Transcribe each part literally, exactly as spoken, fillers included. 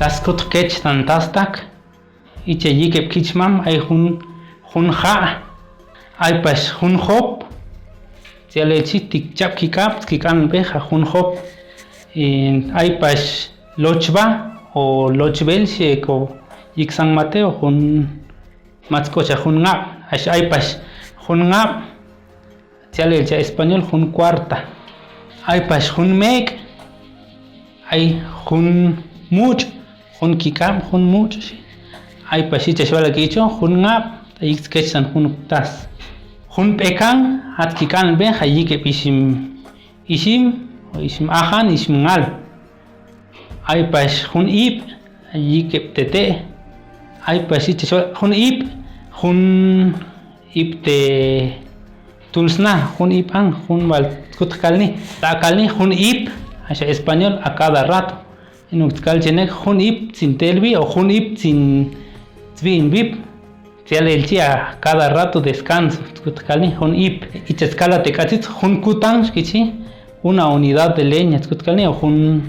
Taskut kech tantastak. Iche yikep kichmam, ay jun, jun ja', ay pax jun jop, tsialelchi tikchap kik'ap, kik'an nbeja jun jop, eh, ay pax lochba o lochbel, xhi eko yik San Mateo, jun matskocha jun ngap, ax ay pax jun ngap, tsialelcha español jun cuarta. Ay pax jun mek', ay jun much', jun kik'am, jun much', xhi. Ay pax icha xbalak icho, jun ngap, ay yik skech tan jun tas. Jun p'ekan, at kik'an nbeja, yikep ixim, ixim, o ixim ajan, ixim ngal. Ay pax jun ip, yikep tete'. Ay pax icha xo-, jun ip, jun ip te tulsna, jun ip an, jun bal tskut kalni. Ta kalni jun ip, axa español a cada rato. Inuk tkalchenek jun ip tsin telbi o jun ip tsin tsbinbip. Tsialelchi a cada rato descanso, tskut kalni jun ip. Icha skala te k'atsits, jun kutang xkichi, una unidad de leña, tskut kalni, o jun,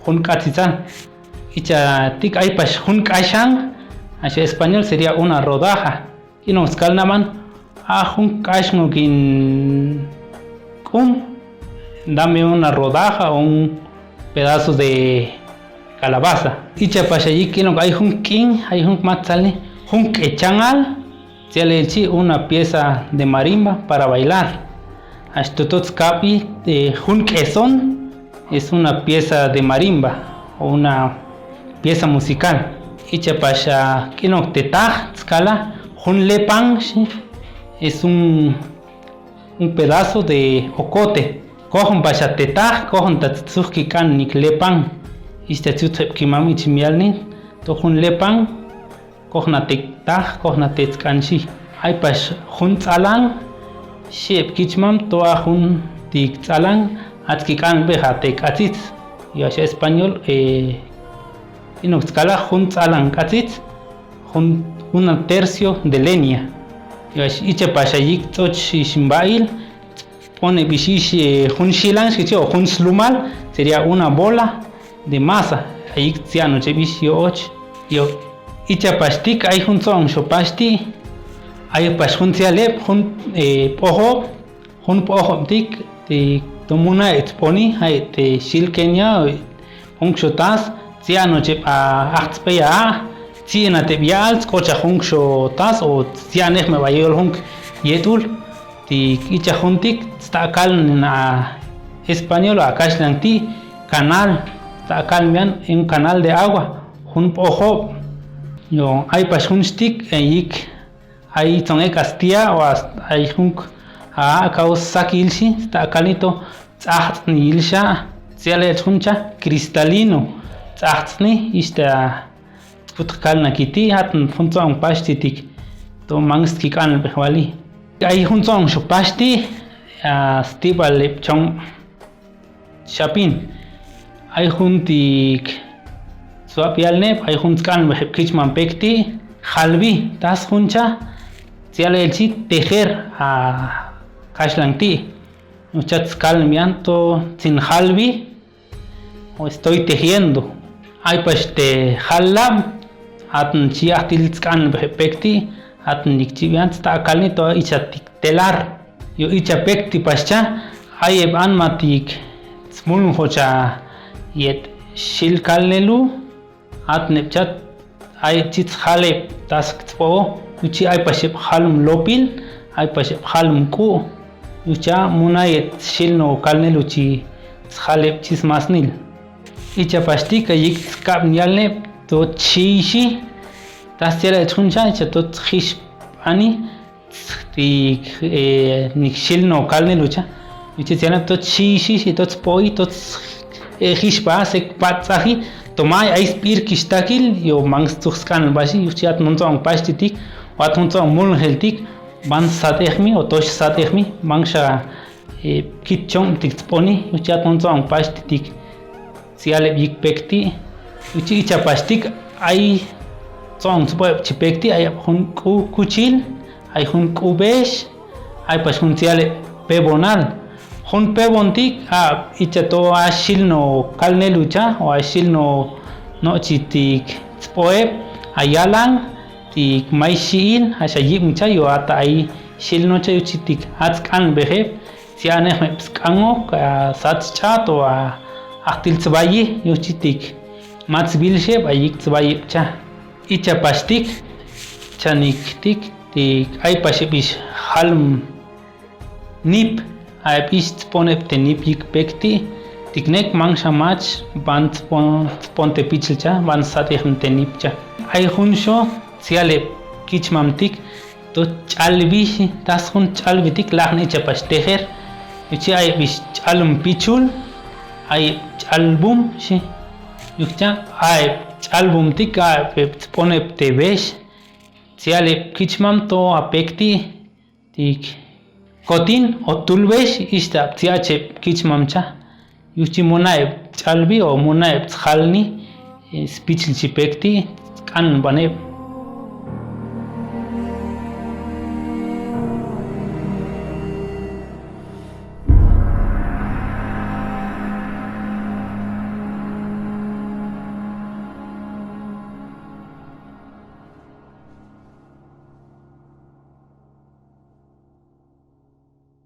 jun k'atsitsan. Icha tik ay pax jun k'axan, axa español sería una rodaja. Inuk skal naman, a jun k'axnuk in k'um, dame una rodaja o un pedazo de calabaza. Icha pax ayik inuk ay jun k'in, ay jun matsalni, jun k'echangal, tsialelchi una pieza de marimba para bailar. Axtu to tskabi, eh, jun k'eson, es una pieza de marimba o una pieza musical. Icha pax a k'inok te taj tskala, jun lepan, xhi, es un, un pedazo de ocote. Kojon pax a te taj, kojon ta tsujki k'an nik lepan. Ista tsutjep kimam ichimialni, to jun lepan, kojna te taj, kojna te tsk'an, xhi. Ay pax jun ts'alan, xhi ep kichmam, to a jun tik ts'alan, atski k'an beja te k'atsits. Yo axa español, eh, inuk tskala jun ts'alan k'atsits, jun, un tercio de leña. Yo ax, icha pax ayik ts'och ixim bail, tspone bixix, eh, jun xilan, xhi, o jun slumal, sería una bola de masa, ayik tsiano chebix yo'och. Yo, icha pax tik, ay jun tso'on xopaxti, ay pax jun tsialep, jun, eh, p'ojob, jun p'ojob tik, ti, to muna etsponi, ay te xil Kenia, jun xotas, tsiano cheb a, ajtsbeya, tsiena teb yaal, tskocha jun xotas, o tsianejme bayol jun yet'ul. Tik icha jun tik, tsta'akalna español a kaxlan tik, canal, tsta'akalna mian, un canal de agua, jun p'ojob. Yo, ay pax jun xtik, ayik, ay tson'ek astia, o as-, ay jun, a, kau sak ilxi, tsta'akalni to, ts'ajts'ni ilxa, tsialel juncha, cristalino, ts'ajts'ni, ista, Tskutkalnakiti, jat jun tso'on paxti tik, to manks kik'anleb jwali. Ay jun tso'on xopaxti, a, stibaleb chon xapin. Ay jun tik suabialneb, ay jun tsk'anleb jeb kichman pekti, jalbi, tas juncha, tsialelchi tejer, a, kaxlan ti. Uchat skalmian to tsin jalbi, O estoy tejiendo. Ay pax te jallab, atn chi ajtil tsk'anleb jeb pekti, atn lik chibian, tsta'akalni to icha tik telar. Yo icha pekti paxcha, ay eb anma tik tsmulnjocha yet xil kalnelu, atn eb chat Ay chi tsjaleb task tspo'o, yuchi ay pax eb jalm lopil, ay pax eb jalm k'u, yucha muna yet xil no kalnelu chi tsjaleb chi smasnil. Icha paxti ka yik tskab nialneb to chixhi, tas tsialeb juncha, icha to tsjixh ani, Tik, eh, nik xil no kalnelu cha. Yuchi tsiana to chixhi, to tspo'i, to tx-, eh, jixhpa, sek pats'aji, to may ay sp'irkixhtakil, yo manks tsujsk'anlbaxi, yuchi at jun tso'on paxti tik, o at jun tso'on mulnjel tik, ban sat'ejmi, o tox sat'ejmi, manksha, eh, kit chon tik tsponi, yuchi at jun tso'on paxti tik. Tsialeb yik pekti, yuchi icha paxti, ay tso'on tspo'eb chi pekti, ay jun k'u kuchil, ay jun k'u bex, ay pax jun tsialeb pebonal. Jun pebon tik, a, icha to a xil no kalnelu cha, o a xil no Nochi tik tspoeb ayalang, tik may xiil, axia yibncha yo ata ay xiil nocha, yuchi tik ats k'anbejeb, tsia anejmeb sk'angok, a, sats ch'at o a, aktil tsbayi, yuchi tik matsbilxeb ayik tsbayeb cha. Ichapax tik, chanik tik, tik aipaxeb ix jalm nip, aeb ix tsponeb te nip yik pekti, tik nek manxa mach ban tspon, tspon te pichel cha, ban satejn te nip cha. Ay jun xo, tsialeb kichmam tik, to ch'albi, tas jun ch'albi tik, lajn ichapax tejer, yuchi aeb ix ch'alm pichul, aeb ch'album, xi. Yukcha, aeb ch'album tik, aeb tsponeb te bex, tsialeb kichmam to apekti, tik kotin o tulbex, ixta tsia acheb kichmam cha. Yuchi munaeb ch'albi o munaeb tsjalni, e, spichel chi pekti, k'an baneb.